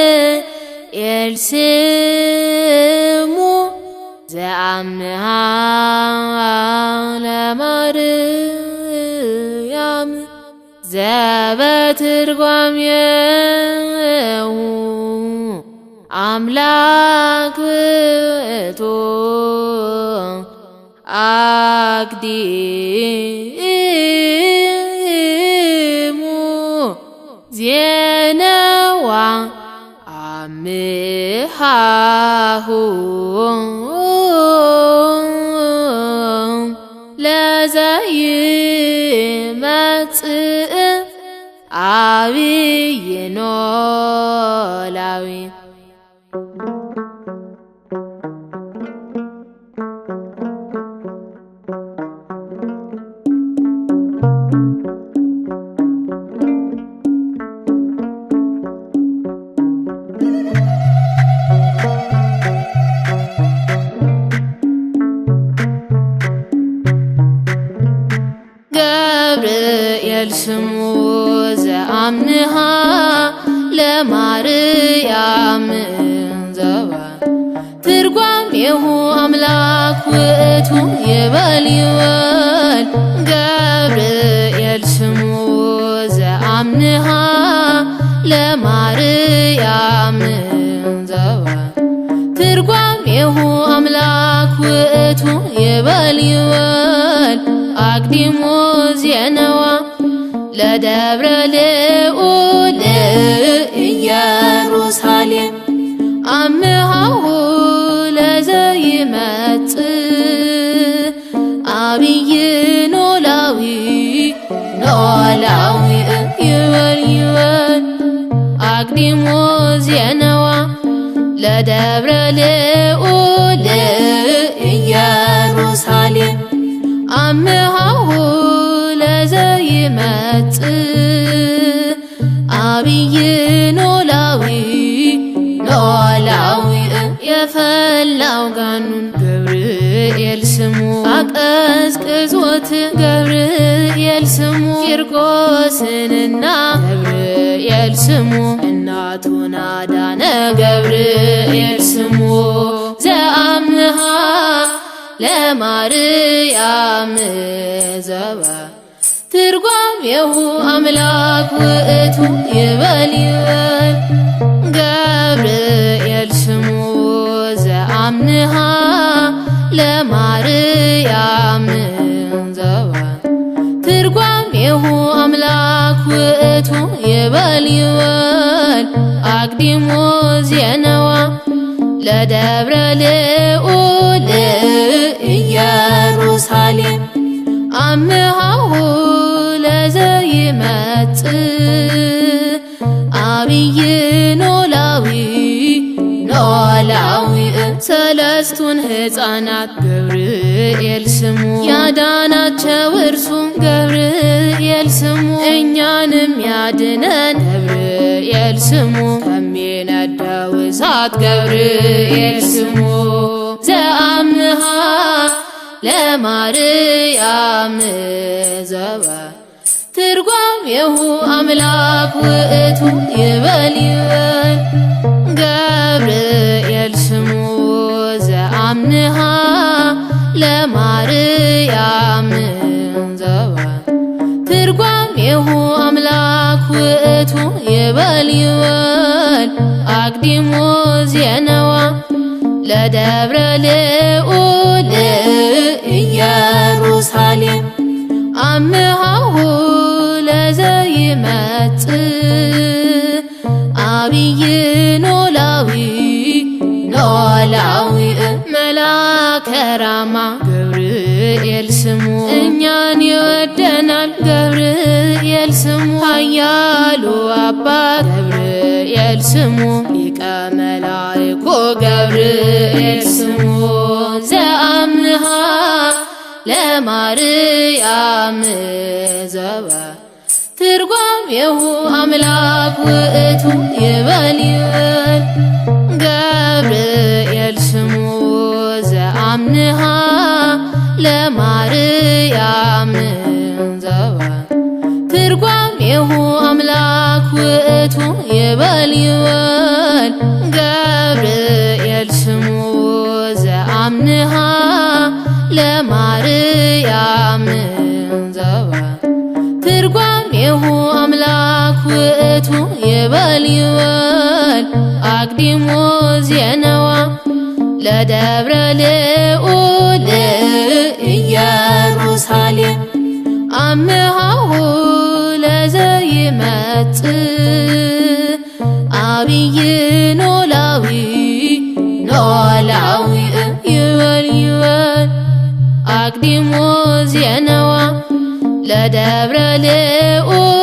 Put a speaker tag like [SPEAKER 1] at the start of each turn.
[SPEAKER 1] ገብርኤል ስሙ ዘአምሃ ለማርያም ዘበትርጓሜሁ አምላክ ውእቱ አቅዲሙ ዜነዋ አምሃሁ ለዘይመጽእ ዓቢይ ኖላዊ። ገብርኤል ስሙ ዘአምሃ ለማርያም ዘባ ትርጓሜሁ አምላክ ውእቱ ይበል ይበል። ገብርኤል ስሙ ዘአምሃ ለማርያም ዘባ ትርጓሜሁ አምላክ ውእቱ ይበል ይበል። አቅዲሞ ዜነዋ ለደብረ ልዑል ኢየሩሳሌም አምሃሁ ለዘይመጽእ ዓቢይ ኖላዊ ኖላዊ ይበል ይበል። አቅዲሞ ዜነዋ ለደብረ ልዑል ኢየሩሳሌም አምሃሁ ለዘይመጽእ ዓቢይ ኖላዊ ኖላዊ። የፈላው ጋኑን ገብርኤል ስሙ አቀዝቅዞት ገብርኤል ስሙ ቂርቆስንና ገብርኤል ስሙ እናቱን አዳነ ገብርኤል ስሙ ዘአምሃ ለማርያም ዘባ ትርጓሜሁ አምላክ ውእቱ ይበል ይበል። ገብርኤል ስሙ ዘአምሃ ለማርያም ዘባ ትርጓሜሁ አምላክ ውእቱ ይበል ይበል። አቅዲሞ ዜነዋ ለደብረ ልዑል ኢየሩሳሌም አምሃሁ ለዘይመጽእ ዓቢይ ኖላዊ ኖላዊ። ሰለስቱን ሕፃናት ገብርኤል ስሙ ያዳናቸው እርሱ ገብርኤል ስሙ እኛንም ያድነን ገብርኤል ስሙ ከሚነደው እሳት ገብርኤል ስሙ ዘአምሃ ለማርያም ዘባ ትርጓሜሁ አምላክ ውእቱ ይበል ይበል። ገብርኤል ስሙ ዘአምሃ ለማርያም ዘባ ትርጓሜሁ አምላክ ውእቱ ይበል ይበል። አቅዲሞ ዜነዋ ለደብረ ልዑል ኢየሩሳሌም አምሃሁ ለዘይመጽእ ዓቢይ ኖላዊ ኖላዊ። መላከ ራማ ገብርኤል ስሙ እኛን ይወደናል ገብርኤል ስሙ ኃያሉ አባት ገብርኤል ስሙ ሊቀ መላእኩ ገብርኤል ስሙ ዘአምሃ ለማርያም ዘባ ትርጓሜሁ አምላክ ውእቱ ይበል ይበል። ገብርኤል ስሙ ዘአምሃ ለማርያም ዘባ ትርጓሜሁ ውእቱ ይበል ይበል ገብርኤል ስሙ ዘአምንሃ ለማርያም ዘባ ትርጓሜሁ አምላክ ውእቱ ይበል ይበል አቅዲሞ ዜነዋ ለደብረ ልዑል ኢየሩሳሌም አምሃሁ ለዘይመጽእ አብይ ኖላዊ ኖላዊ ይበል ይበል አቅዲሞ ዜነዋ ለደብረ ልዑል።